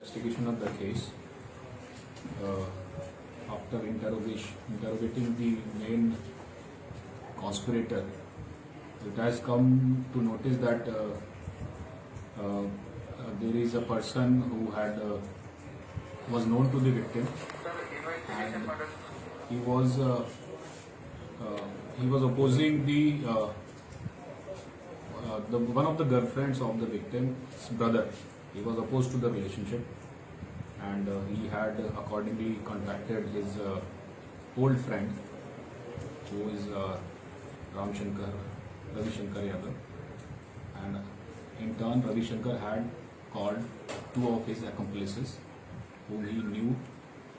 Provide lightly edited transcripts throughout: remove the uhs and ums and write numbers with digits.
Investigation of the case, after interrogating the main conspirator, it has come to notice that there is a person who had was known to the victim, and he was opposing the one of the girlfriends of the victim's brother. He was opposed to the relationship, and he had accordingly contacted his old friend, who is Ram Shankar, Ravi Shankar Yadav, and in turn Ravi Shankar had called two of his accomplices, whom he knew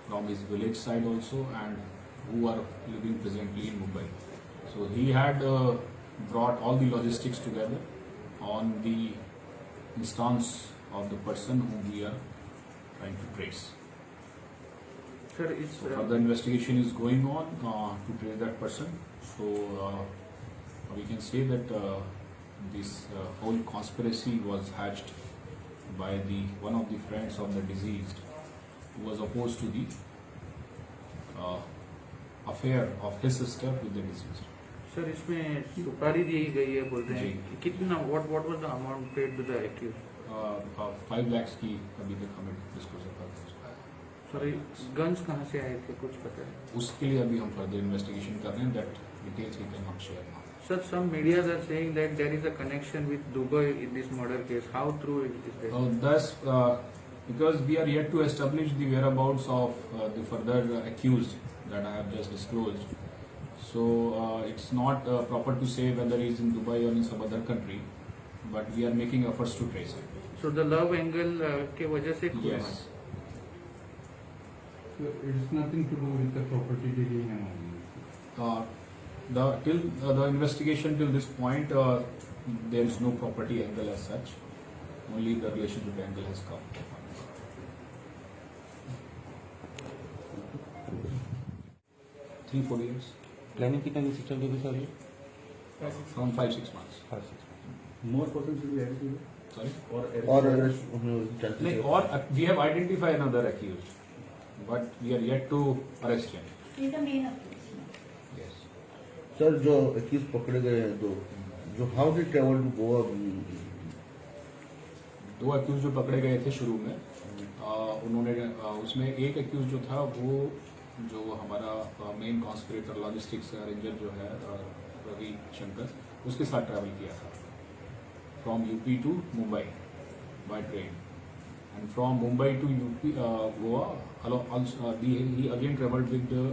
from his village side also and who are living presently in Mumbai. So he had brought all the logistics together on the instance of the person whom we are trying to trace. Sir is So further investigation is going on to trace that person. So we can say that this whole conspiracy was hatched by the one of the friends of the deceased, who was opposed to the affair of his sister with the deceased. Sir इसमें सुपारी दी गई है बोल रहे हैं जी। कितना what was the amount paid to the accused? 5 lakhs की अभी तक हमें डिस्क्लोजर कर। सर गन्स कहाँ से आए थे, कुछ पता है? उसके लिए अभी हम फर्दर इन्वेस्टिगेशन कर रहे हैं। That details we can not share now. Sir, some medias are saying that there is a connection with Dubai in this murder case. How true is that? Thus, because we are yet to establish the whereabouts of the further accused that I have just disclosed, so it's not proper to say whether he is in Dubai or in some other country, but we are making efforts to trace it. So the love angle K वजह से खून Yes. हुआ। So it's nothing to do with the property dealing and all. The till the investigation till this point, there is no property angle as such. Only the relationship angle has come. 3-4 years. Planning कितने दिन से चल रही थी sir ये? From 5-6 months. 5-6. More persons will be added to it? Sorry. Or Aur arrest होने chances नहीं, है? और we have identified another accused, but we are yet to arrest him. He's the main accused. Yes. Sir जो 21 पकड़े गए हैं दो जो how did travel to Goa? दो accuse जो पकड़े गए थे शुरू में, उन्होंने उसमें एक अक्यूज जो था, वो जो हमारा मेन कॉन्स्पिरेटर, लॉजिस्टिक्स अरेंजर जो है, रवि शंकर, उसके साथ ट्रैवल किया था from UP to Mumbai by train, and from Mumbai to UP, Goa also, he again travelled with the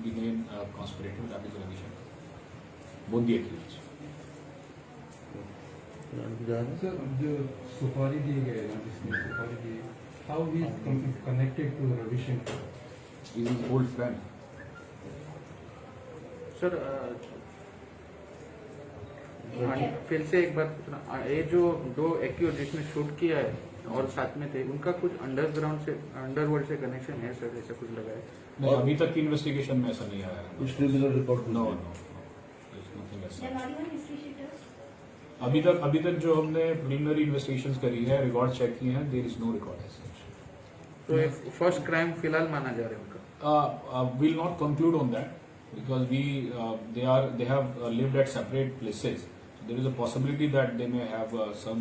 main conspirator, that is Ravi Shankar, both the accused. Sir, जो सुपारी दिए गए ना, जिसने सुपारी दी, how he is connected to Ravi Shankar? Is his old friend. Sir, फिर से एक bar पूछना, ये जो दो एक्यूज जिसने शूट किया है और साथ में थे, उनका कुछ अंडरग्राउंड से, अंडरवर्ल्ड से कनेक्शन है सर, ऐसा कुछ लगा है? नहीं, अभी तक की इन्वेस्टिगेशन में ऐसा नहीं आया है। कुछ criminal record? No, nothing They ऐसा। are not even history sheeters. अभी तक जो हमने प्रिलिमिनरी इन्वेस्टिगेशंस करी है, रिकॉर्ड चेक किए हैं, there is no record as such. तो ये फर्स्ट क्राइम फिलहाल माना जा रहा है उनका? Will not conclude on that because we they are they have lived at separate places. There is a possibility that they may have some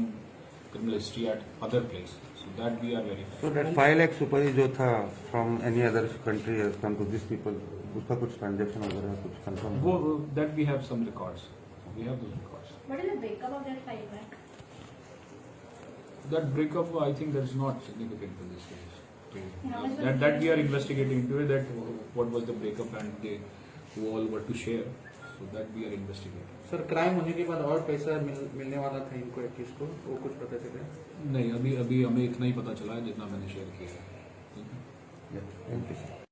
criminal history at other place, so that we are verifying. So that 5 lakh सुपारी जो था from any other country has come to this people, उसका कुछ transaction वगैरह कुछ confirm? वो that we have some records, we have those records. What is the breakup of their 5 lakh? That breakup, I think that is not significant to this case. So, How much was that the we are investigating into it, that what was the breakup and they who all were to share. So that we are investigating. Sir, crime होने K बाद और पैसा मिलने वाला था इनको accused को, वो कुछ पता चला है? नहीं, अभी अभी हमें इतना ही पता चला है जितना मैंने शेयर किया है। ठीक है। Thank you sir.